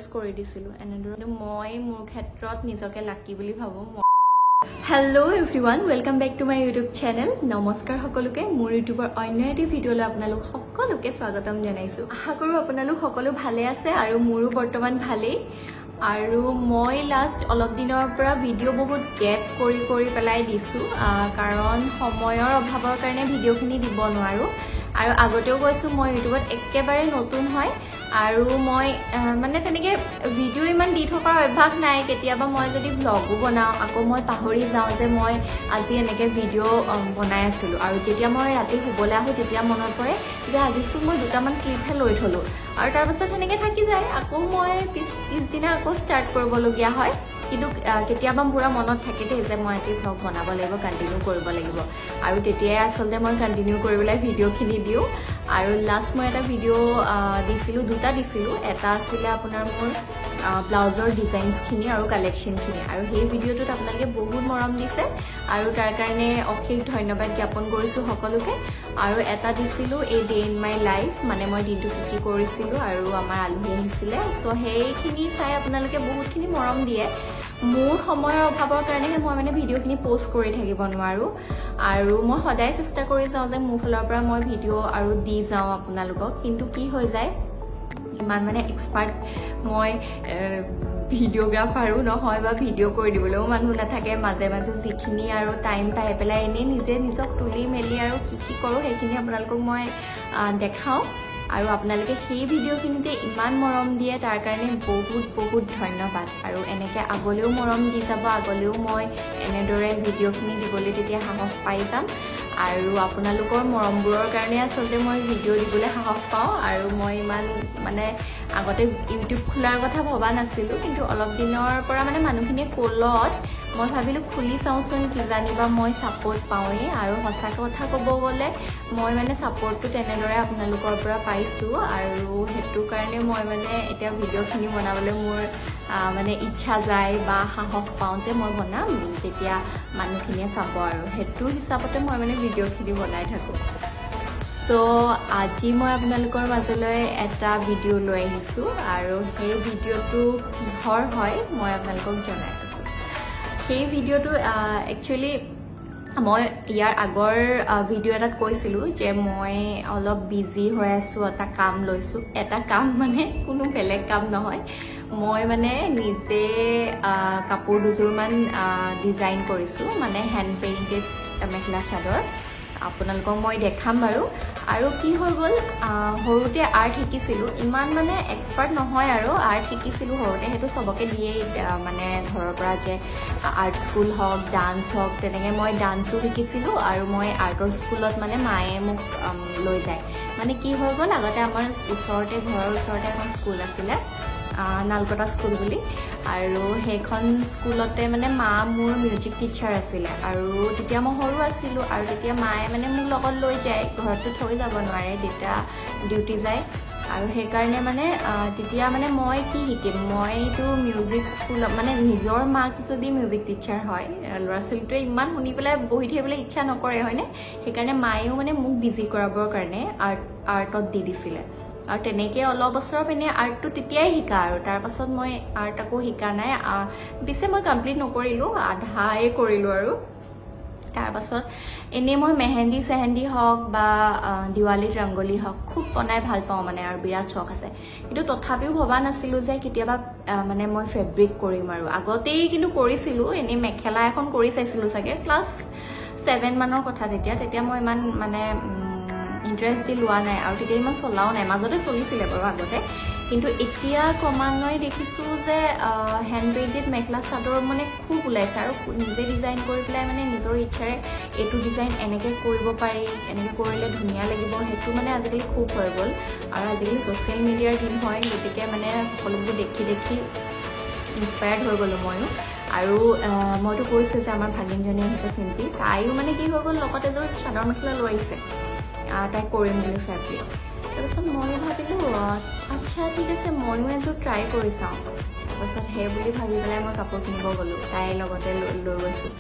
Request কৰি দিছিলোঁ এনেদৰে। কিন্তু মই মোৰ ক্ষেত্ৰত নিজকে লাকি বুলি ভাবোঁ। Hello everyone, welcome back to my YouTube channel. নমস্কাৰ সকলোকে, মোৰ ইউটিউবৰ অন্য এটি ভিডিঅ'লৈ আপোনালোক সকলোকে স্বাগতম জনাইছোঁ। আশা কৰোঁ আপোনালোক সকলো ভালে আছে আৰু মোৰো বৰ্তমান ভালেই। আৰু মই লাষ্ট অলপ দিনৰ পৰা ভিডিঅ' বহুত গেপ কৰি কৰি পেলাই দিছোঁ, কাৰণ সময়ৰ অভাৱৰ কাৰণে ভিডিঅ'খিনি দিব নোৱাৰোঁ। আৰু আগতেও কৈছোঁ, মই ইউটিউবত একেবাৰে নতুন হয় আৰু মই মানে তেনেকৈ ভিডিঅ' ইমান দি থকাৰ অভ্যাস নাই। কেতিয়াবা মই যদি ভ্লগো বনাওঁ, আকৌ মই পাহৰি যাওঁ যে মই আজি এনেকৈ ভিডিঅ' বনাই আছিলোঁ। আৰু যেতিয়া মই ৰাতি শুবলৈ আহোঁ, তেতিয়া মনত পৰে যে আজিচোন মই দুটামান ক্লিপহে লৈ থ'লোঁ, আৰু তাৰপাছত সেনেকৈ থাকি যায়। আকৌ মই পিছদিনা আকৌ ষ্টাৰ্ট কৰিবলগীয়া হয়। কিন্তু কেতিয়াবা পূৰা মনত থাকে দেই যে মই আজি ভ্লগ বনাব লাগিব, কণ্টিনিউ কৰিব লাগিব, আৰু তেতিয়াই আচলতে মই কণ্টিনিউ কৰি পেলাই ভিডিঅ'খিনি দিওঁ। আৰু লাষ্ট মই এটা ভিডিঅ' দিছিলোঁ, দুটা দিছিলোঁ। এটা আছিলে আপোনাৰ মোৰ ব্লাউজৰ ডিজাইনছখিনি আৰু কালেকশ্যনখিনি, আৰু সেই ভিডিঅ'টোত আপোনালোকে বহুত মৰম দিছে আৰু তাৰ কাৰণে অশেষ ধন্যবাদ জ্ঞাপন কৰিছোঁ সকলোকে। আৰু এটা দিছিলোঁ এই ডে ইন my life, মানে মই দিনটো কি কি কৰিছিলোঁ আৰু আমাৰ আলহী আহিছিলে। চ' সেইখিনি চাই আপোনালোকে বহুতখিনি মৰম দিয়ে। মোৰ সময়ৰ অভাৱৰ কাৰণেহে মই মানে ভিডিঅ'খিনি প'ষ্ট কৰি থাকিব নোৱাৰোঁ, আৰু মই সদায় চেষ্টা কৰি যাওঁ যে মোৰ ফালৰ পৰা মই ভিডিঅ' আৰু দি যাওঁ আপোনালোকক। কিন্তু কি হৈ যায়, ইমান মানে এক্সপাৰ্ট মই ভিডিঅ'গ্ৰাফাৰো নহয় বা ভিডিঅ' কৰি দিবলৈও মানুহ নাথাকে। মাজে মাজে যিখিনি আৰু টাইম পাই পেলাই এনেই নিজে নিজক তুলি মেলি আৰু কি কি কৰোঁ, সেইখিনি আপোনালোকক মই দেখাওঁ, আৰু আপোনালোকে সেই ভিডিঅ'খিনিতে ইমান মৰম দিয়ে, তাৰ কাৰণে বহুত বহুত ধন্যবাদ। আৰু এনেকৈ আগলৈও মৰম দি যাব, আগলৈও মই এনেদৰে ভিডিঅ'খিনি দিবলৈ তেতিয়া সাহস পাই যাম। আৰু আপোনালোকৰ মৰমবোৰৰ কাৰণে আচলতে মই ভিডিঅ' দিবলৈ সাহস পাওঁ। আৰু মই ইমান মানে আগতে ইউটিউব খোলাৰ কথা ভবা নাছিলোঁ, কিন্তু অলপ দিনৰ পৰা মানে মানুহখিনিয়ে ক'লত মই ভাবিলোঁ খুলি চাওঁচোন, কিজানিবা মই ছাপৰ্ট পাওঁৱেই। আৰু সঁচা কথা ক'ব গ'লে মই মানে ছাপৰ্টটো তেনেদৰে আপোনালোকৰ পৰা পাইছোঁ, আৰু সেইটো কাৰণে মই মানে এতিয়া ভিডিঅ'খিনি বনাবলৈ মোৰ মানে ইচ্ছা যায় বা সাহস পাওঁ যে মই বনাম, তেতিয়া মানুহখিনিয়ে চাব, আৰু সেইটো হিচাপতে মই মানে ভিডিঅ'খিনি বনাই থাকোঁ। চ' আজি মই আপোনালোকৰ মাজলৈ এটা ভিডিঅ' লৈ আহিছোঁ, আৰু সেই ভিডিঅ'টো কিহৰ হয় মই আপোনালোকক জনাই আছোঁ। সেই ভিডিঅ'টো একচুৱেলি মই ইয়াৰ আগৰ ভিডিঅ' এটাত কৈছিলোঁ যে মই অলপ বিজি হৈ আছোঁ, এটা কাম লৈছোঁ। এটা কাম মানে কোনো বেলেগ কাম নহয়, মই মানে নিজে কাপোৰ দুযোৰমান ডিজাইন কৰিছোঁ, মানে হেণ্ড পেইণ্টেড মেখেলা চাদৰ। আপোনালোকক মই দেখাম বাৰু। আৰু কি হৈ গ'ল, সৰুতে আৰ্ট শিকিছিলোঁ, ইমান মানে এক্সপাৰ্ট নহয়, আৰু আৰ্ট শিকিছিলোঁ সৰুতে, সেইটো চবকে দিয়েই মানে ঘৰৰ পৰা যে আৰ্ট স্কুল হওক, ডান্স হওক, তেনেকৈ মই ডান্সো শিকিছিলোঁ। আৰু মই আৰ্টৰ স্কুলত মানে মায়ে মোক লৈ যায়। মানে কি হৈ গ'ল, আগতে আমাৰ ওচৰতে, ঘৰৰ ওচৰতে এখন স্কুল আছিলে, নালকটা স্কুল বুলি, আৰু সেইখন স্কুলতে মানে মা মোৰ মিউজিক টিচাৰ আছিলে। আৰু তেতিয়া মই সৰু আছিলোঁ, আৰু তেতিয়া মায়ে মানে মোক লগত লৈ যায়, ঘৰততো থৈ যাব নোৱাৰে, দেউতা ডিউটি যায়। আৰু সেইকাৰণে মানে তেতিয়া মানে মই কি শিকিম, মইতো মিউজিক স্কুলত মানে নিজৰ মাক যদি মিউজিক টিচাৰ হয়, ল'ৰা ছোৱালীটোৱে ইমান শুনি পেলাই বহি থাকিবলৈ ইচ্ছা নকৰে, হয়নে? সেইকাৰণে মায়েও মানে মোক বিজি কৰাবৰ কাৰণে আৰ্টত দি দিছিলে, আৰু তেনেকৈ অলপ বছৰৰ পিনে আৰ্টটো তেতিয়াই শিকা, আৰু তাৰপাছত মই আৰ্ট আকৌ শিকা নাই। পিছে মই কমপ্লিট নকৰিলোঁ, আধাই কৰিলোঁ। আৰু তাৰপাছত এনেই মই মেহেন্দি চেহেন্দি হওক বা দিৱালীত ৰংগলী হওক খুব বনাই ভাল পাওঁ মানে, আৰু বিৰাট চখ আছে। কিন্তু তথাপিও ভবা নাছিলোঁ যে কেতিয়াবা মানে মই ফেব্ৰিক কৰিম। আৰু আগতেই কিন্তু কৰিছিলোঁ, এনেই মেখেলা এখন কৰি চাইছিলোঁ চাগে ক্লাছ 7 মানৰ কথা। তেতিয়া মই ইমান মানে ইণ্টাৰেষ্ট দি লোৱা নাই, আৰু তেতিয়া ইমান চলাও নাই, মাজতে চলিছিলে বাৰু আগতে। কিন্তু এতিয়া ক্ৰমান্বয়ে দেখিছোঁ যে হেণ্ড পেইণ্টেড মেখেলা চাদৰ মানে খুব ওলাইছে, আৰু নিজে ডিজাইন কৰি পেলাই মানে নিজৰ ইচ্ছাৰে এইটো ডিজাইন এনেকৈ কৰিব পাৰি, এনেকৈ কৰিলে ধুনীয়া লাগিব, সেইটো মানে আজিকালি খুব হৈ গ'ল। আৰু আজিকালি ছ'চিয়েল মিডিয়াৰ দিন হয়, গতিকে মানে সকলোবোৰ দেখি দেখি ইনস্পায়াৰ্ড হৈ গ'লোঁ ময়ো। আৰু মইতো কৈছোঁ যে আমাৰ ভাগিনজনী আহিছে চিম্পী, তাইও মানে কি হৈ গ'ল, লগত এযোৰ চাদৰ মেখেলা লৈ আহিছে, তাই কৰিম বুলি ফেব্ৰিক। তাৰপিছত ময়ো ভাবিলোঁ আচ্ছা ঠিক আছে, ময়ো এযোৰ ট্ৰাই কৰি চাওঁ। তাৰপাছত সেই বুলি ভাবি পেলাই মই কাপোৰ কিনিব গ'লোঁ, তাইৰ লগতে লৈ গৈছোঁ।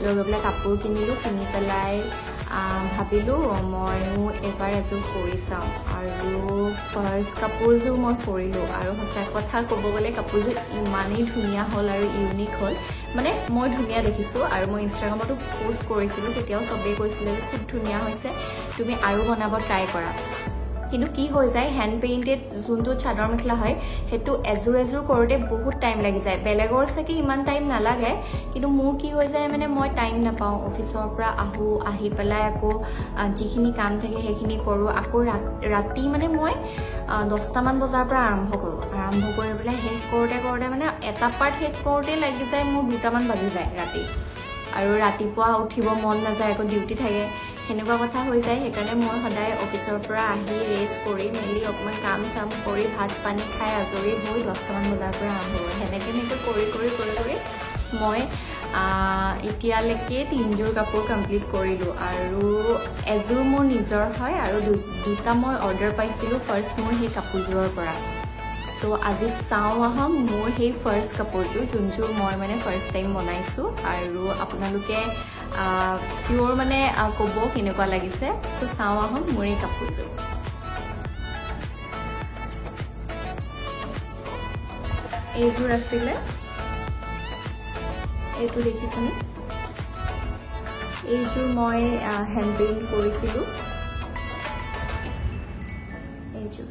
লৈ গৈ পেলাই কাপোৰ কিনিলোঁ, কিনি পেলাই ভাবিলোঁ ময়ো এবাৰ এযোৰ কৰি চাওঁ। আৰু ফাৰ্ষ্ট কাপোৰযোৰ মই কৰিলোঁ আৰু সঁচা কথা ক'ব গ'লে কাপোৰযোৰ ইমানেই ধুনীয়া হ'ল আৰু ইউনিক হ'ল, মানে মই ধুনীয়া দেখিছোঁ। আৰু মই ইনষ্টাগ্ৰামতো প'ষ্ট কৰিছিলোঁ, তেতিয়াও চবেই কৈছিলে যে খুব ধুনীয়া হৈছে, তুমি আৰু বনাব ট্ৰাই কৰা। কিন্তু কি হৈ যায়, হেণ্ড পেইণ্টেড যোনটো চাদৰ মেখেলা হয় সেইটো এযোৰ এযোৰ কৰোঁতে বহুত টাইম লাগি যায়। বেলেগৰ চাগে ইমান টাইম নালাগে, কিন্তু মোৰ কি হৈ যায় মানে মই টাইম নাপাওঁ। অফিচৰ পৰা আহোঁ, আহি পেলাই আকৌ যিখিনি কাম থাকে সেইখিনি কৰোঁ। আকৌ ৰাতি মানে মই 10টামান বজাৰ পৰা আৰম্ভ কৰোঁ, আৰম্ভ কৰি পেলাই শেষ কৰোঁতে কৰোঁতে মানে এটা পাৰ্ট শেষ কৰোঁতেই লাগি যায় মোৰ 2টামান বাজি যায় ৰাতি। আৰু ৰাতিপুৱা উঠিব মন নাযায়, আকৌ ডিউটি থাকে, সেনেকুৱা কথা হৈ যায়। সেইকাৰণে মই সদায় অফিচৰ পৰা আহি ৰেষ্ট কৰি মেলি অকণমান কাম চাম কৰি ভাত পানী খাই আজৰি হৈ 10টামান বজাৰ পৰা আৰম্ভ কৰোঁ। সেনেকৈ এনেকৈ কৰি কৰি কৰি কৰি মই এতিয়ালৈকে 3যোৰ কাপোৰ কমপ্লিট কৰিলোঁ। আৰু এযোৰ মোৰ নিজৰ হয় আৰু দুটা মই অৰ্ডাৰ পাইছিলোঁ ফাৰ্ষ্ট মোৰ সেই কাপোৰযোৰৰ পৰা। চ' আজি চাওঁ আহক মোৰ সেই ফাৰ্ষ্ট কাপোৰযোৰ, যোনযোৰ মই মানে ফাৰ্ষ্ট টাইম বনাইছোঁ। আৰু আপোনালোকে চিয়'ৰ মানে ক'ব কেনেকুৱা লাগিছে। চ' চাওঁ আহক মোৰ এই কাপোৰযোৰ। এইযোৰ আছিলে, এইটো দেখিছেনে? এইযোৰ মই হেণ্ড পেইণ্ট কৰিছিলোঁ। এইযোৰ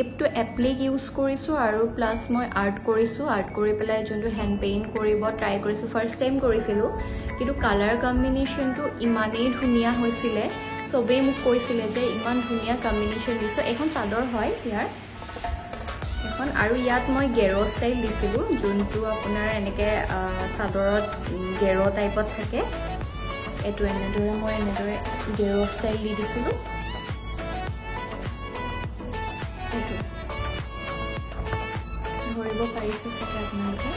এইটো এপ্লিক ইউজ কৰিছোঁ আৰু প্লাছ মই আৰ্ট কৰিছোঁ। আৰ্ট কৰি পেলাই যোনটো হেণ্ড পেইণ্ট কৰিব ট্ৰাই কৰিছোঁ, ফাৰ্ষ্ট টাইম কৰিছিলোঁ, কিন্তু কালাৰ কম্বিনেশ্যনটো ইমানেই ধুনীয়া হৈছিলে, চবেই মোক কৈছিলে যে ইমান ধুনীয়া কম্বিনেশ্যন দিছোঁ। এইখন চাদৰ হয় ইয়াৰ এখন, আৰু ইয়াত মই গেৰ ষ্টাইল দিছিলোঁ, যোনটো আপোনাৰ এনেকৈ চাদৰত গেৰ টাইপত থাকে। এইটো এনেদৰে মই এনেদৰে গেৰ ষ্টাইল দি দিছিলোঁ। ধৰিব পাৰিছে চাগে আপোনালোকে।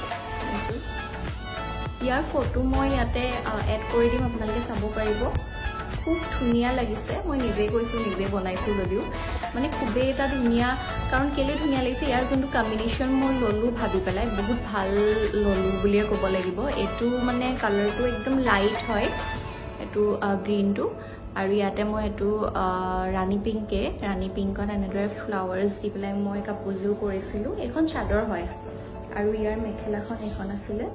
ইয়াৰ ফটো মই ইয়াতে এড কৰি দিম, আপোনালোকে চাব পাৰিব। খুব ধুনীয়া লাগিছে, মই নিজেই কৈছোঁ, নিজে বনাইছোঁ যদিও মানে খুবেই এটা ধুনীয়া। কাৰণ কেলৈ ধুনীয়া লাগিছে, ইয়াৰ যোনটো কম্বিনেশ্যন মই ল'লোঁ ভাবি পেলাই বহুত ভাল ল'লোঁ বুলিয়ে ক'ব লাগিব। এইটো মানে কালাৰটো একদম লাইট হয়, এইটো গ্ৰীণটো। আৰু ইয়াতে মই এইটো ৰাণী পিংকত এনেদৰে ফ্লাৱাৰ্ছ দি পেলাই মই কাপোৰযোৰ কৰিছিলোঁ। এইখন চাদৰ হয় আৰু ইয়াৰ মেখেলাখন এইখন আছিলে।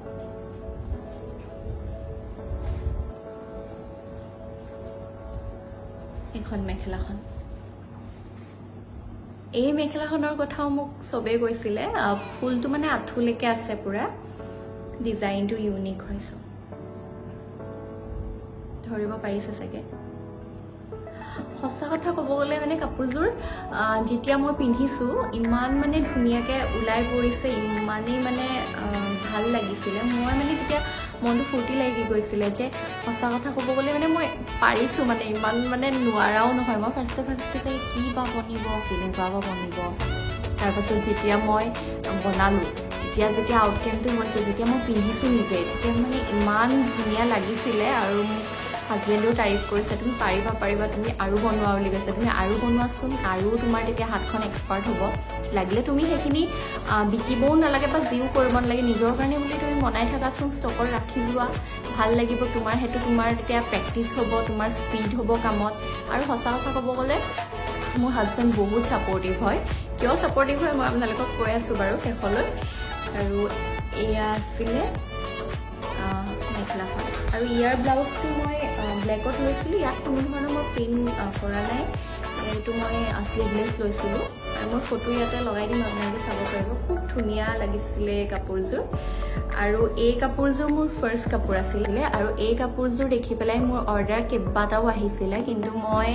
এইখন মেখেলাখন, এই মেখেলাখনৰ কথাও মোক চবেই কৈছিলে। ফুলটো মানে আঁঠুলৈকে আছে, পূৰা ডিজাইনটো ইউনিক হৈছে, ধৰিব পাৰিছে চাগে। সঁচা কথা ক'ব গ'লে মানে কাপোৰযোৰ যেতিয়া মই পিন্ধিছোঁ ইমান মানে ধুনীয়াকৈ ওলাই পৰিছে, ইমানেই মানে ভাল লাগিছিলে। মই মানে তেতিয়া মনটো ফূৰ্তি লাগি গৈছিলে যে সঁচা কথা ক'ব গ'লে মানে মই পাৰিছোঁ, মানে ইমান মানে নোৱাৰাও নহয়। মই ফাৰ্ষ্টে ভাবিছিলোঁ যে কি বা বনিব, কেনেকুৱা বা বনিব। তাৰপাছত যেতিয়া মই বনালোঁ, তেতিয়া যেতিয়া আউটকামটো হৈছে, যেতিয়া মই পিন্ধিছোঁ নিজে, তেতিয়া মানে ইমান ধুনীয়া লাগিছিলে। আৰু মোক হাজবেণ্ডেও তাৰিফ কৰিছে, তুমি পাৰিবা পাৰিবা, তুমি আৰু বনোৱা বুলি কৈছে, তুমি আৰু বনোৱাচোন, আৰু তোমাৰ তেতিয়া হাতখন এক্সপাৰ্ট হ'ব। লাগিলে তুমি সেইখিনি বিকিবও নালাগে বা যিও কৰিব নালাগে, নিজৰ কাৰণে বুলি তুমি বনাই থাকাচোন, ষ্টকত ৰাখি যোৱা, ভাল লাগিব তোমাৰ, সেইটো তোমাৰ তেতিয়া প্ৰেক্টিচ হ'ব, তোমাৰ স্পীড হ'ব কামত। আৰু সঁচা কথা ক'ব গ'লে মোৰ হাজবেণ্ড বহুত ছাপৰ্টিভ হয়। কিয় ছাপৰ্টিভ হয় মই আপোনালোকক কৈ আছোঁ বাৰু শেষলৈ। আৰু এয়া আছিলে মেখেলাখন। আৰু ইয়াৰ ব্লাউজটো মই ব্লেকত লৈছিলোঁ, ইয়াত কোনো ধৰণৰ মই প্ৰিণ্ট কৰা নাই, এইটো মই শ্লিভলেছ লৈছিলোঁ। আৰু মই ফটো ইয়াতে লগাই দিম, আপোনালোকে চাব পাৰিব। খুব ধুনীয়া লাগিছিলে কাপোৰযোৰ। আৰু এই কাপোৰযোৰ মোৰ ফাৰ্ষ্ট কাপোৰ আছিলে। আৰু এই কাপোৰযোৰ দেখি পেলাই মোৰ অৰ্ডাৰ কেইবাটাও আহিছিলে, কিন্তু মই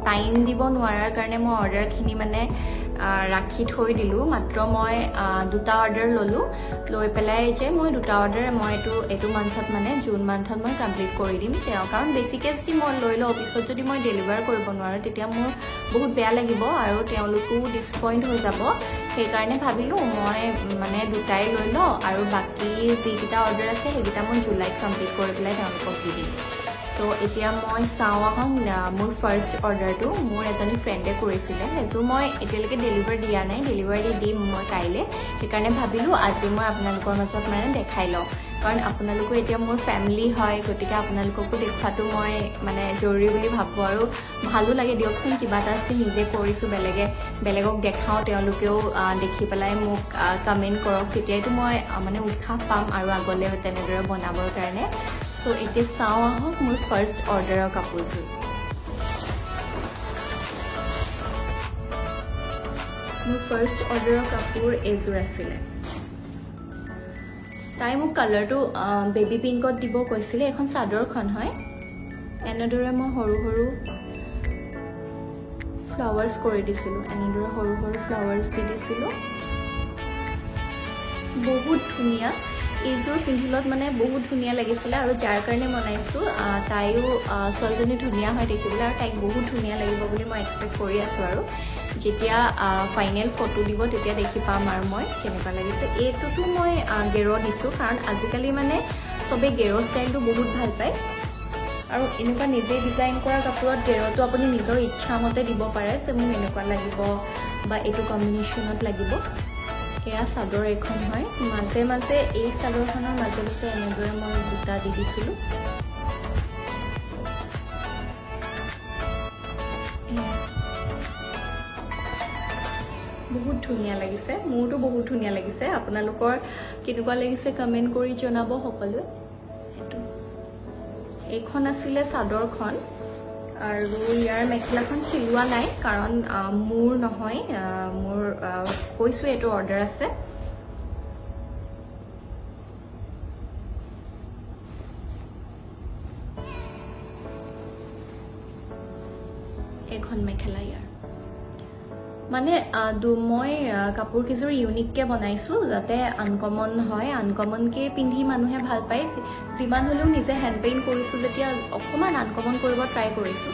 টাইম দিব নোৱাৰাৰ কাৰণে মই অৰ্ডাৰখিনি মানে ৰাখি থৈ দিলোঁ। মাত্ৰ মই 2টা অৰ্ডাৰ ল'লোঁ, লৈ পেলাই যে মই 2টা অৰ্ডাৰ মই এইটো মান্থত মানে জুন মান্থত মই কমপ্লিট কৰি দিম তেওঁ। কাৰণ বেছিকৈ যদি মই লৈ লওঁ, পিছত যদি মই ডেলিভাৰ কৰিব নোৱাৰোঁ তেতিয়া মোৰ বহুত বেয়া লাগিব আৰু তেওঁলোকো ডিছপইণ্ট হৈ যাব। সেইকাৰণে ভাবিলোঁ মই মানে 2টাই লৈ লওঁ আৰু বাকী যিকেইটা অৰ্ডাৰ আছে সেইকেইটা মই জুলাইত কমপ্লিট কৰি পেলাই তেওঁলোকক দি দিম। চ' চ' এতিয়া মই চাওঁ আহক মোৰ ফাৰ্ষ্ট অৰ্ডাৰটো। মোৰ এজনী ফ্ৰেণ্ডে কৰিছিলে, সেইযোৰ মই এতিয়ালৈকে ডেলিভাৰ দিয়া নাই, ডেলিভাৰী দিম মই কাইলৈ। সেইকাৰণে ভাবিলোঁ আজি মই আপোনালোকৰ মাজত মানে দেখাই লওঁ, কাৰণ আপোনালোকো এতিয়া মোৰ ফেমিলি হয়, গতিকে আপোনালোককো দেখুৱাটো মই মানে জৰুৰী বুলি ভাবোঁ। আৰু ভালো লাগে দিয়কচোন, কিবা এটা নিজে কৰিছোঁ, বেলেগক দেখাওঁ, তেওঁলোকেও দেখি পেলাই মোক কমেণ্ট কৰক, তেতিয়াইতো মই মানে উৎসাহ পাম আৰু আগলৈ তেনেদৰে বনাবৰ কাৰণে। চ' এতিয়া চাওঁ আহক মোৰ ফাৰ্ষ্ট অৰ্ডাৰৰ কাপোৰযোৰ। মোৰ ফাৰ্ষ্ট অৰ্ডাৰৰ কাপোৰ এইযোৰ আছিলে। তাই মোক কালাৰটো বেবী পিংকত দিব কৈছিলে। এখন চাদৰখন হয়, এনেদৰে মই সৰু সৰু ফ্লাৱাৰ্ছ কৰি দিছিলোঁ, এনেদৰে সৰু সৰু ফ্লাৱাৰ্ছ দি দিছিলোঁ। বহুত ধুনীয়া এইযোৰ পিন্ধিলত মানে বহুত ধুনীয়া লাগিছিলে। আৰু যাৰ কাৰণে বনাইছোঁ তাইও ছোৱালীজনী ধুনীয়া হয় দেখিবলৈ, আৰু তাইক বহুত ধুনীয়া লাগিব বুলি মই এক্সপেক্ট কৰি আছোঁ। আৰু যেতিয়া ফাইনেল ফটো দিব তেতিয়া দেখি পাম আৰু মই কেনেকুৱা লাগিছে। এইটোতো মই গেৰ দিছোঁ, কাৰণ আজিকালি মানে চবেই গেৰ ষ্টাইলটো বহুত ভাল পায়। আৰু এনেকুৱা নিজে ডিজাইন কৰা কাপোৰত গেৰটো আপুনি নিজৰ ইচ্ছামতে দিব পাৰে যে মোক এনেকুৱা লাগিব বা এইটো কম্বিনেশ্যনত লাগিব। এয়া চাদৰ এখন হয়, মাজে মাজে এই চাদৰখনৰ মাজে মাজে এনেদৰে মই বুটা দি দিছিলোঁ। বহুত ধুনীয়া লাগিছে, মোৰতো বহুত ধুনীয়া লাগিছে। আপোনালোকৰ কেনেকুৱা লাগিছে কমেণ্ট কৰি জনাব সকলোৱে। সেইটো এইখন আছিলে চাদৰখন। আৰু ইয়াৰ মেখেলাখন চিলোৱা নাই, কাৰণ মোৰ নহয়, মোৰ কৈছোঁ এইটো অৰ্ডাৰ আছে। এইখন মেখেলা ইয়াৰ মানে মই কাপোৰ কেইযোৰ ইউনিককৈ বনাইছোঁ যাতে আনকমন হয়, আনকমনকৈ পিন্ধি মানুহে ভাল পায়। যিমান হ'লেও নিজে হেণ্ড পেইণ্ট কৰিছোঁ যেতিয়া অকণমান আনকমন কৰিব ট্ৰাই কৰিছোঁ।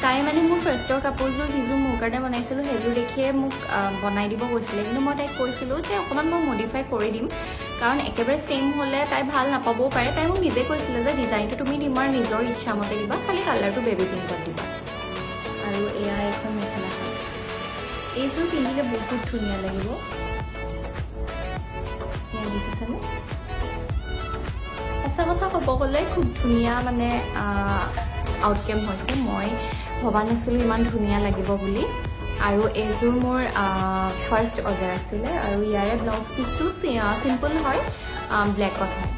তাই মানে মোৰ ফাৰ্ষ্টৰ কাপোৰযোৰ যিযোৰ মোৰ কাৰণে বনাইছিলোঁ সেইযোৰ দেখিয়ে মোক বনাই দিব কৈছিলে, কিন্তু মই তাইক কৈছিলোঁ যে অকণমান মই মডিফাই কৰি দিম, কাৰণ একেবাৰে ছেইম হ'লে তাই ভাল নাপাবও পাৰে। তাই মোক নিজে কৈছিলে যে ডিজাইনটো তুমি তোমাৰ নিজৰ ইচ্ছামতে দিবা, খালি কালাৰটো বেবী পিংকত দিবা। আৰু এয়া এখন মেখেলা, এইযোৰ পিন্ধিলে বহুত ধুনীয়া লাগিব। দেখিছেনে? সঁচা কথা ক'ব গ'লে খুব ধুনীয়া মানে আউটকাম হৈছে। মই ভবা নাছিলোঁ ইমান ধুনীয়া লাগিব বুলি। আৰু এইযোৰ মোৰ ফাৰ্ষ্ট অৰ্ডাৰ আছিলে। আৰু ইয়াৰে ব্লাউজ পিচটো চিম্পল হয়, ব্লেকত হয়।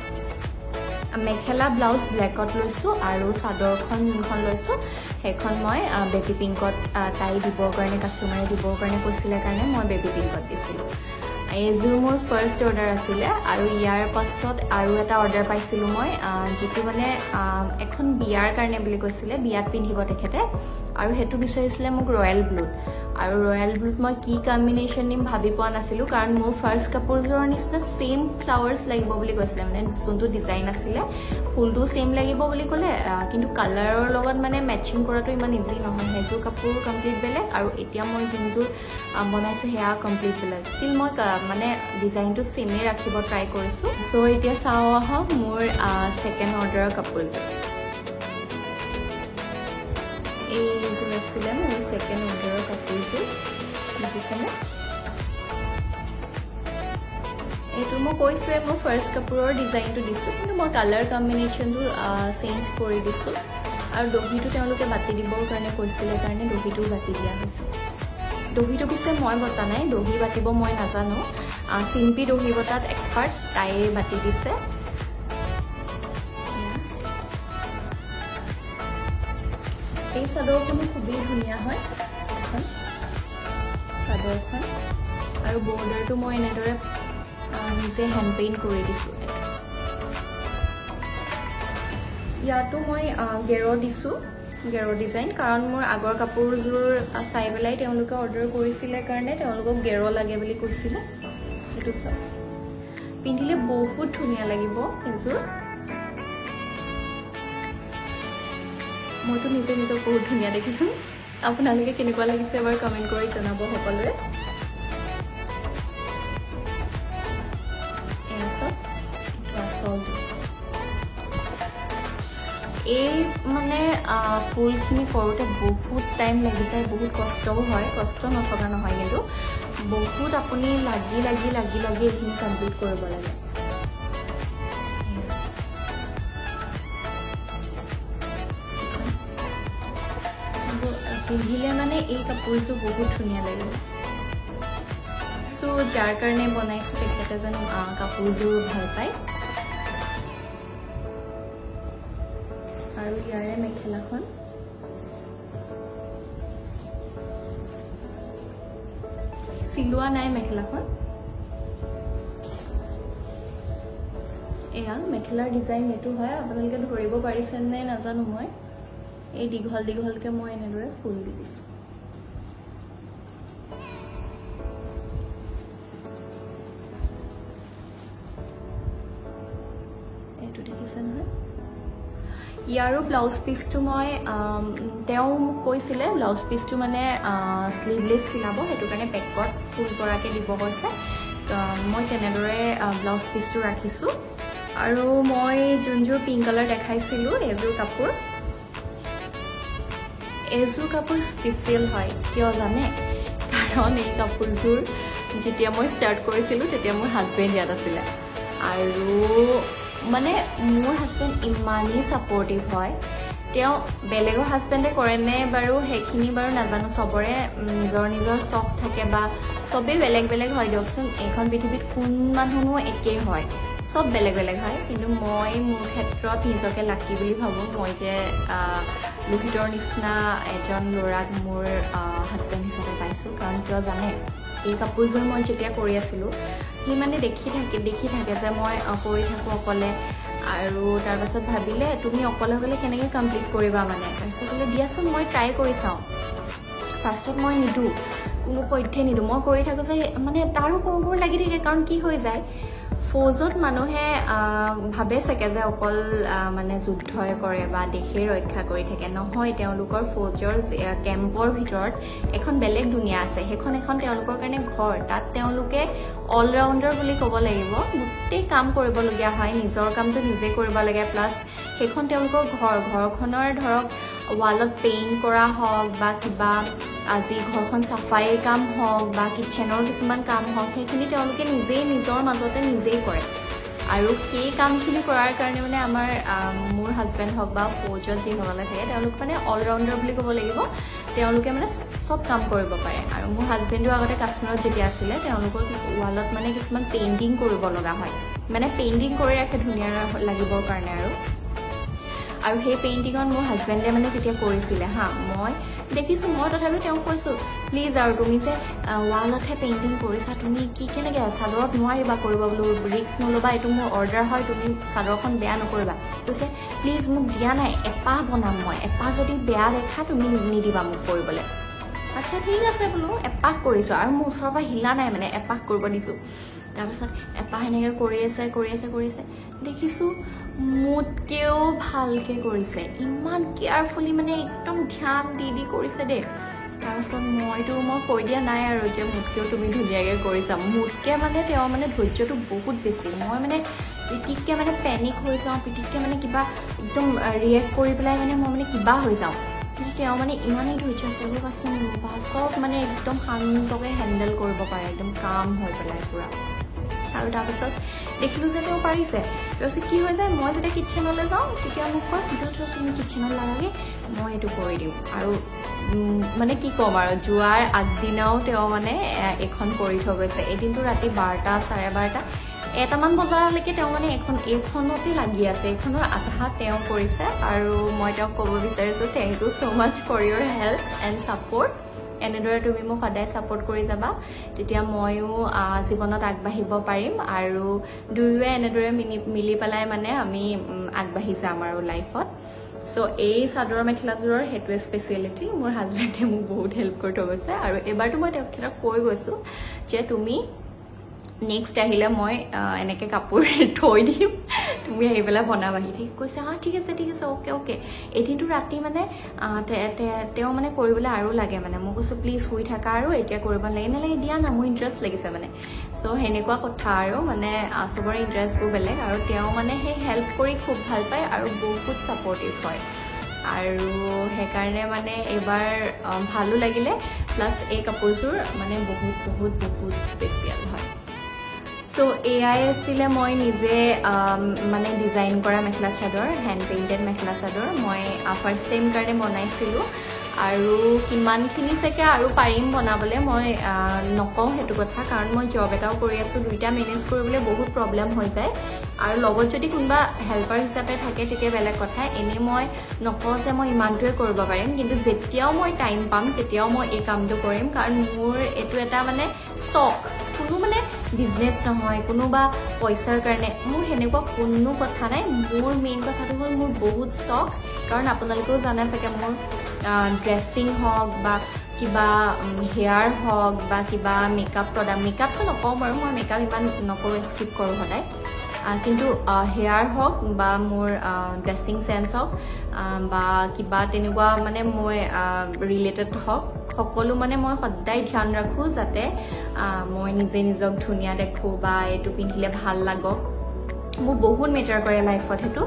মেখেলা ব্লাউজ ব্লেকত লৈছোঁ আৰু চাদৰখন যোনখন লৈছোঁ সেইখন মই বেবী পিংকত তাই দিবৰ কাৰণে, কাষ্টমাৰে দিবৰ কাৰণে কৈছিলে কাৰণে মই বেবী পিংকত দিছিলোঁ। এইযোৰ মোৰ ফাৰ্ষ্ট অৰ্ডাৰ আছিলে। আৰু ইয়াৰ পাছত আৰু এটা অৰ্ডাৰ পাইছিলোঁ মই, যিটো মানে এখন বিয়াৰ কাৰণে বুলি কৈছিলে, বিয়াত পিন্ধিব তেখেতে। আৰু সেইটো বিচাৰিছিলে মোক ৰয়েল ব্লুত। আৰু ৰয়েল ব্লুত মই কি কম্বিনেশ্যন দিম ভাবি পোৱা নাছিলোঁ, কাৰণ মোৰ ফাৰ্ষ্ট কাপোৰযোৰৰ নিচিনা ছেইম ফ্লাৱাৰ্ছ লাগিব বুলি কৈছিলে, মানে যোনটো ডিজাইন আছিলে ফুলটো ছেইম লাগিব বুলি ক'লে, কিন্তু কালাৰৰ লগত মানে মেটচিং কৰাটো ইমান ইজি নহয়। সেইযোৰ কাপোৰ কমপ্লিট বেলেগ আৰু এতিয়া মই যোনযোৰ বনাইছোঁ সেয়া কমপ্লিট বেলেগ। ষ্টিল মই মানে ডিজাইনটো ছেইমেই ৰাখিব ট্ৰাই কৰিছোঁ। চ' এতিয়া চাওঁ আহক মোৰ ছেকেণ্ড অৰ্ডাৰৰ কাপোৰযোৰ। এইযোৰ আছিলে মোৰ ছেকেণ্ড অৰ্ডাৰৰ কাপোৰযোৰ, দেখিছেনে? এইটো মই কৈছোঁৱে মোৰ ফাৰ্ষ্ট কাপোৰৰ ডিজাইনটো দিছোঁ, কিন্তু মই কালাৰ কম্বিনেশ্যনটো চেঞ্জ কৰি দিছোঁ। আৰু দহিটো তেওঁলোকে বাতি দিবৰ কাৰণে কৈছিলে কাৰণে দহিটোও বাতি দিয়া হৈছে। দহিটো পিছে মই বতা নাই, দহি বাতিব মই নাজানো। চিম্পি দহি বতাত এক্সপাৰ্ট, তাইয়ে বাতি দিছে। এই চাদৰখনো খুবেই ধুনীয়া হয়, এখন চাদৰখন। আৰু বৰ্ডাৰটো মই এনেদৰে নিজে হেণ্ড পেইণ্ট কৰি দিছোঁ। ইয়াতো মই গেৰ দিছোঁ, গেৰ ডিজাইন, কাৰণ মোৰ আগৰ কাপোৰযোৰ চাই পেলাই তেওঁলোকে অৰ্ডাৰ কৰিছিলে কাৰণে তেওঁলোকক গেৰ লাগে বুলি কৈছিলে। এইটো চাওক, পিন্ধিলে বহুত ধুনীয়া লাগিব এইযোৰ। মইতো নিজে নিজক বহুত ধুনীয়া দেখিছোঁ। আপোনালোকে কেনেকুৱা লাগিছে এবাৰ কমেণ্ট কৰি জনাব সকলোৱে। এয়া চাওক, এইটো আচলটো। এই মানে ফুলখিনি কৰোঁতে বহুত টাইম লাগি যায়, বহুত কষ্টও হয়, কষ্ট নথকা নহয়, কিন্তু বহুত আপুনি লাগি লাগি লাগি লাগি এইখিনি কমপ্লিট কৰিব লাগে। পিন্ধিলে মানে এই কাপোৰযোৰ বহুত ধুনীয়া লাগিব। চ' যাৰ কাৰণে বনাইছোঁ তেখেতে যেন কাপোৰযোৰ ভাল পায়। আৰু ইয়াৰে মেখেলাখন চিলোৱা নাই, মেখেলাখন এয়া মেখেলাৰ ডিজাইন এইটো হয়, আপোনালোকে ধৰিব পাৰিছে নে নাজানো। মই এই দীঘল দীঘলকে মই এনেদৰে ফুল দি দিছোঁ। এইটো দেখিছে নহয়। ইয়াৰো ব্লাউজ পিচটো মই তেওঁ মোক কৈছিলে ব্লাউজ পিচটো মানে শ্লিভলেছ চিলাব, সেইটো কাৰণে বেকত ফুল কৰাকৈ দিব কৈছে। মই তেনেদৰে ব্লাউজ পিচটো ৰাখিছোঁ। আৰু মই যোনযোৰ পিংক কালাৰ দেখাইছিলোঁ এইযোৰ কাপোৰ, এইযোৰ কাপোৰ স্পেচিয়েল হয়, কিয় জানে? কাৰণ এই কাপোৰযোৰ যেতিয়া মই ষ্টাৰ্ট কৰিছিলোঁ তেতিয়া মোৰ হাজবেণ্ড ইয়াত আছিলে, আৰু মানে মোৰ হাজবেণ্ড ইমানেই ছাপৰ্টিভ হয়। তেওঁ বেলেগৰ হাজবেণ্ডে কৰেনে বাৰু সেইখিনি বাৰু নাজানো, চবৰে নিজৰ নিজৰ চখ থাকে বা চবেই বেলেগ বেলেগ হয় দিয়কচোন। এইখন পৃথিৱীত কোন মানুহনো একেই হয়, চব বেলেগ বেলেগ হয়। কিন্তু মই মোৰ ক্ষেত্ৰত নিজকে লাকি বুলি ভাবোঁ, মই যে লোহিতৰ নিচিনা এজন ল'ৰাক মোৰ হাজবেণ্ড হিচাপে পাইছোঁ। কাৰণ কিয় জানে, এই কাপোৰযোৰ মই যেতিয়া কৰি আছিলোঁ সি মানে দেখি থাকে যে মই কৰি থাকোঁ অকলে, আৰু তাৰপাছত ভাবিলে তুমি অকলে অকলে কেনেকৈ কমপ্লিট কৰিবা মানে। তাৰপিছত ক'লে দিয়াচোন মই ট্ৰাই কৰি চাওঁ। ফাৰ্ষ্টত মই নিদিওঁ, কোনো পধ্যে নিদিওঁ, মই কৰি থাকোঁ যে মানে তাৰো কৰোঁ কৰোঁ লাগি থাকে। কাৰণ কি হৈ যায়, ফৌজত মানুহে ভাবে চাগে যে অকল মানে যুদ্ধই কৰে বা দেশেই ৰক্ষা কৰি থাকে, নহয়। তেওঁলোকৰ ফৌজৰ কেম্পৰ ভিতৰত এখন বেলেগ দুনীয়া আছে, সেইখন এখন তেওঁলোকৰ কাৰণে ঘৰ। তাত তেওঁলোকে অলৰাউণ্ডাৰ বুলি ক'ব লাগিব, গোটেই কাম কৰিবলগীয়া হয়, নিজৰ কামটো নিজে কৰিব লাগে। প্লাছ সেইখন তেওঁলোকৰ ঘৰ, ঘৰখনৰ ধৰক ৱালত পেইণ্ট কৰা হওক বা কিবা আজি ঘৰখন চাফাইৰ কাম হওক বা কিটচেনৰ কিছুমান কাম হওক, সেইখিনি তেওঁলোকে নিজেই নিজৰ মাজতে নিজেই কৰে। আৰু সেই কামখিনি কৰাৰ কাৰণে মানে আমাৰ মোৰ হাজবেণ্ড হওক বা ফৌজত যিসকলে থাকে তেওঁলোক মানে অলৰাউণ্ডাৰ বুলি ক'ব লাগিব, তেওঁলোকে মানে চব কাম কৰিব পাৰে। আৰু মোৰ হাজবেণ্ডো আগতে কাশ্মীৰত যেতিয়া আছিলে তেওঁলোকৰ ৱালত মানে কিছুমান পেইণ্টিং কৰিব লগা হয়, মানে পেইণ্টিং কৰি ৰাখে ধুনীয়া লাগিবৰ কাৰণে। আৰু সেই পেইণ্টিঙত মোৰ হাজবেণ্ডে মানে তেতিয়া কৰিছিলে, হা মই দেখিছোঁ। মই তথাপিও তেওঁক কৈছোঁ প্লিজ আৰু তুমি যে ৱালতহে পেইণ্টিং কৰিছা, তুমি কি কেনেকৈ চাদৰত নোৱাৰিবা কৰিব বোলো, ৰিস্ক নল'বা, এইটো মোৰ অৰ্ডাৰ হয়, তুমি চাদৰখন বেয়া নকৰিবা। কৈছে প্লিজ মোক দিয়া নাই, এপাহ বনাম মই, এপাহ যদি বেয়া দেখা তুমি নিদিবা মোক কৰিবলৈ। আচ্ছা ঠিক আছে বোলো, এপাহ কৰিছোঁ আৰু মোৰ ওচৰৰ পৰা হিলা নাই, মানে এপাহ কৰিব দিছোঁ। তাৰপাছত এপাহ এনেকৈ কৰি আছে কৰি আছে কৰি আছে, দেখিছোঁ মোতকৈও ভালকৈ কৰিছে, ইমান কেয়াৰফুলি মানে একদম ধ্যান দি দি কৰিছে দেই। তাৰপাছত মই কৈ দিয়া নাই আৰু যে মোতকৈও তুমি ধুনীয়াকৈ কৰিছা, মোতকৈ মানে তেওঁৰ মানে ধৈৰ্যটো বহুত বেছি। মই মানে পিটিককৈ মানে পেনিক হৈ যাওঁ, পিটিককৈ মানে কিবা একদম ৰিয়েক্ট কৰি পেলাই মানে মই মানে কিবা হৈ যাওঁ। কিন্তু তেওঁ মানে ইমানেই ধৈৰ্য আছে, ৰ'বাচোন ৰ'বা, চব মানে একদম শান্তকৈ হেণ্ডেল কৰিব পাৰে, একদম কাম হৈ পেলাই পূৰা। আৰু তাৰপিছত দেখিলোঁ যে তেওঁ পাৰিছে। তাৰপিছত কি হৈ যায়, মই যেতিয়া কিটচেনলৈ যাওঁ তেতিয়া মোক কয় যোৱা তুমি কিটচেনত লাগাগে, মই এইটো কৰি দিওঁ। আৰু মানে কি ক'ম আৰু, যোৱাৰ আগদিনাও তেওঁ মানে এইখন কৰি থৈ গৈছে। এদিনটো ৰাতি 12টা চাৰে 12টা 1টামান বজালৈকে তেওঁ মানে এইখনতে লাগি আছে, এইখনৰ আধা তেওঁ কৰিছে। আৰু মই তেওঁক ক'ব বিচাৰিছোঁ thank you so much for your help and support. এনেদৰে তুমি মোক সদায় ছাপৰ্ট কৰি যাবা, তেতিয়া ময়ো জীৱনত আগবাঢ়িব পাৰিম। আৰু দুয়োৱে এনেদৰে মিলি পেলাই মানে আমি আগবাঢ়ি যাম আৰু লাইফত। চ' এই চাদৰ মেখেলাযোৰৰ সেইটোৱে স্পেচিয়েলিটি। মোৰ হাজবেণ্ডে মোক বহুত হেল্প কৰি থৈ গৈছে। আৰু এইবাৰতো মই তেখেতক কৈ গৈছোঁ যে তুমি নেক্সট আহিলে মই এনেকৈ কাপোৰ থৈ দিম, তুমি আহি পেলাই বনাবাহি। ঠিক কৈছে, হা ঠিক আছে ঠিক আছে, অ'কে অ'কে। এদিনটো ৰাতি মানে তেওঁ মানে কৰিবলৈ আৰু লাগে মানে। মই কৈছোঁ প্লিজ শুই থাকা আৰু এতিয়া কৰিব নালাগে, নালাগে দিয়া না, মোৰ ইণ্টাৰেষ্ট লাগিছে মানে। চ' সেনেকুৱা কথা আৰু মানে চবৰে ইণ্টাৰেষ্টবোৰ বেলেগ। আৰু তেওঁ মানে সেই হেল্প কৰি খুব ভাল পায় আৰু বহুত ছাপৰ্টিভ হয়, আৰু সেইকাৰণে মানে এইবাৰ ভালো লাগিলে। প্লাছ এই কাপোৰযোৰ মানে বহুত বহুত বহুত স্পেচিয়েল হয়। চ' এয়াই আছিলে মই নিজে মানে ডিজাইন কৰা মেখেলা চাদৰ, হেণ্ড পেইণ্টেড মেখেলা চাদৰ। মই ফাৰ্ষ্ট টাইম কাৰণে বনাইছিলোঁ, আৰু কিমানখিনি চাগে আৰু পাৰিম বনাবলৈ মই নকওঁ সেইটো কথা, কাৰণ মই জব এটাও কৰি আছোঁ, দুইটা মেনেজ কৰিবলৈ বহুত প্ৰব্লেম হৈ যায়। আৰু লগত যদি কোনোবা হেল্পাৰ হিচাপে থাকে তেতিয়া বেলেগ কথা। এনেই মই নকওঁ যে মই ইমানটোৱে কৰিব পাৰিম, কিন্তু যেতিয়াও মই টাইম পাম তেতিয়াও মই এই কামটো কৰিম, কাৰণ মোৰ এইটো এটা মানে চখ, কোনো মানে বিজনেছ নহয়, কোনোবা পইচাৰ কাৰণে মোৰ সেনেকুৱা কোনো কথা নাই। মোৰ মেইন কথাটো হ'ল মোৰ বহুত চখ, কাৰণ আপোনালোকেও জানে চাগে মোৰ ড্ৰেছিং হওক বা কিবা হেয়াৰ হওক বা কিবা মেকআপ প্ৰডাক্ট, মেকআপটো নকওঁ বাৰু, মই মেকআপ ইমান নকৰোঁ, স্কিপ কৰোঁ সদায়, কিন্তু হেয়াৰ হওক বা মোৰ ড্ৰেছিং চেন্স হওক বা কিবা তেনেকুৱা মানে মই ৰিলেটেড হওক, সকলো মানে মই সদায় ধ্যান ৰাখোঁ যাতে মই নিজে নিজক ধুনীয়া দেখোঁ বা এইটো পিন্ধিলে ভাল লাগক। মোৰ বহুত মেটাৰ কৰে লাইফত সেইটো।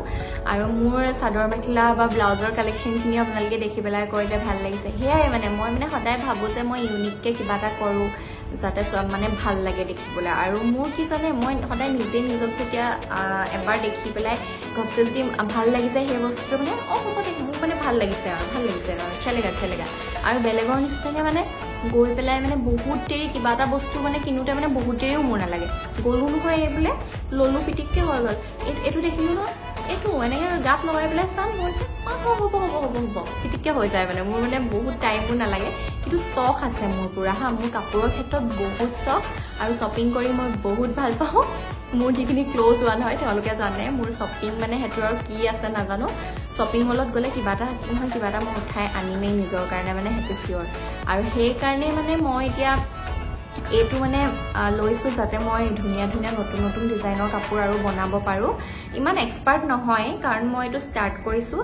আৰু মোৰ চাদৰ মেখেলা বা ব্লাউজৰ কালেকশ্যনখিনি আপোনালোকে দেখি পেলাই কয় যে ভাল লাগিছে, সেয়াই মানে মই মানে সদায় ভাবোঁ যে মই ইউনিককৈ কিবা এটা কৰোঁ যাতে চব মানে ভাল লাগে দেখিবলৈ। আৰু মোৰ কি জানে, মই সদায় নিজে নিজক যেতিয়া এবাৰ দেখি পেলাই ঘপচে যদি ভাল লাগিছে সেই বস্তুটো মানে অঁ হ'ব দে, মোক মানে ভাল লাগিছে আৰু ভাল লাগিছে আৰু চেলেগা চেলেগা। আৰু বেলেগৰ নিচিনাকৈ মানে গৈ পেলাই মানে বহুত দেৰি কিবা এটা বস্তু মানে কিনোতে মানে বহুত দেৰিও মোৰ নালাগে, গ'লো নহয় এই বোলে ল'লোঁ পিটিককৈ হৈ গ'ল, এইটো দেখিলোঁ নহয় এইটো এনেকৈ গাত লগাই পেলাই চাম হৈছে, অঁ হ'ব হ'ব হ'ব হ'ব পিটিককৈ হৈ যায় মানে। মোৰ মানে বহুত টাইমো নালাগে, কিন্তু চখ আছে মোৰ পূৰা। হা, মোৰ কাপোৰৰ ক্ষেত্ৰত বহুত চখ আৰু শ্বপিং কৰি মই বহুত ভাল পাওঁ। মোৰ যিখিনি ক্ল'জ ওৱান হয় তেওঁলোকে জানে মোৰ শ্বপিং মানে সেইটো আৰু কি আছে নাজানো, শ্বপিং মলত গ'লে কিবা এটা নহয় কিবা এটা মই উঠাই আনিমেই নিজৰ কাৰণে, মানে সেইটো চিয়'ৰ। আৰু সেইকাৰণে মানে মই এতিয়া এইটো মানে লৈছোঁ যাতে মই ধুনীয়া ধুনীয়া নতুন নতুন ডিজাইনৰ কাপোৰ আৰু বনাব পাৰোঁ। ইমান এক্সপাৰ্ট নহয়, কাৰণ মই এইটো ষ্টাৰ্ট কৰিছোঁ।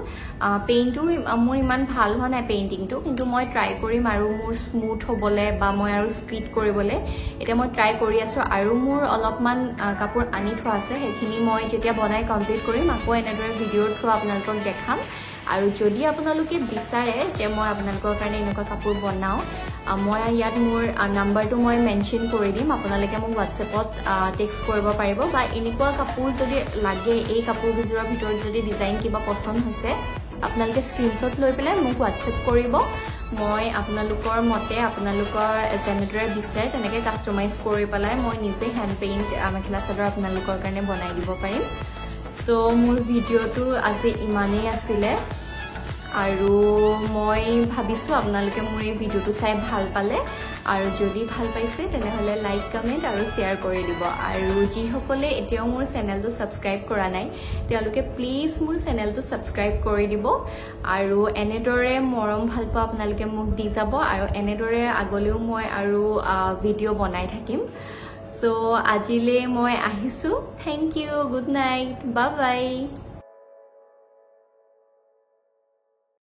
পেইণ্টো মোৰ ইমান ভাল হোৱা নাই পেইণ্টিংটো, কিন্তু মই ট্ৰাই কৰিম আৰু মোৰ স্মুথ হ'বলৈ বা মই আৰু স্পীড কৰিবলৈ এতিয়া মই ট্ৰাই কৰি আছোঁ। আৰু মোৰ অলপমান কাপোৰ আনি থোৱা আছে, সেইখিনি মই যেতিয়া বনাই কমপ্লিট কৰিম আকৌ এনেদৰে ভিডিঅ'ৰ থ্ৰু আপোনালোকক দেখাম। আৰু যদি আপোনালোকে বিচাৰে যে মই আপোনালোকৰ কাৰণে এনেকুৱা কাপোৰ বনাওঁ, মই ইয়াত মোৰ নাম্বাৰটো মই মেনশ্যন কৰি দিম, আপোনালোকে মোক হোৱাটছএপত টেক্সট কৰিব পাৰিব। বা এনেকুৱা কাপোৰ যদি লাগে, এই কাপোৰকেইযোৰৰ ভিতৰত যদি ডিজাইন কিবা পচন্দ হৈছে, আপোনালোকে স্ক্ৰীনশ্বট লৈ পেলাই মোক হোৱাটছএপ কৰিব। মই আপোনালোকৰ মতে আপোনালোকৰ যেনেদৰে বিচাৰে তেনেকৈ কাষ্টমাইজ কৰি পেলাই মই নিজে হেণ্ড পেইণ্ট মেখেলা চাদৰ আপোনালোকৰ কাৰণে বনাই দিব পাৰিম। চ' মোৰ ভিডিঅ'টো আজি ইমানেই আছিলে, আৰু মই ভাবিছোঁ আপোনালোকে মোৰ এই ভিডিঅ'টো চাই ভাল পালে, আৰু যদি ভাল পাইছে তেনেহ'লে লাইক, কমেণ্ট আৰু শ্বেয়াৰ কৰি দিব। আৰু যিসকলে এতিয়াও মোৰ চেনেলটো ছাবস্ক্ৰাইব কৰা নাই তেওঁলোকে প্লিজ মোৰ চেনেলটো ছাবস্ক্ৰাইব কৰি দিব। আৰু এনেদৰে মৰম ভালপোৱা আপোনালোকে মোক দি যাব, আৰু এনেদৰে আগলৈও মই আৰু ভিডিঅ' বনাই থাকিম। চ' আজিলৈ মই আহিছোঁ। Thank you, good night, bye bye.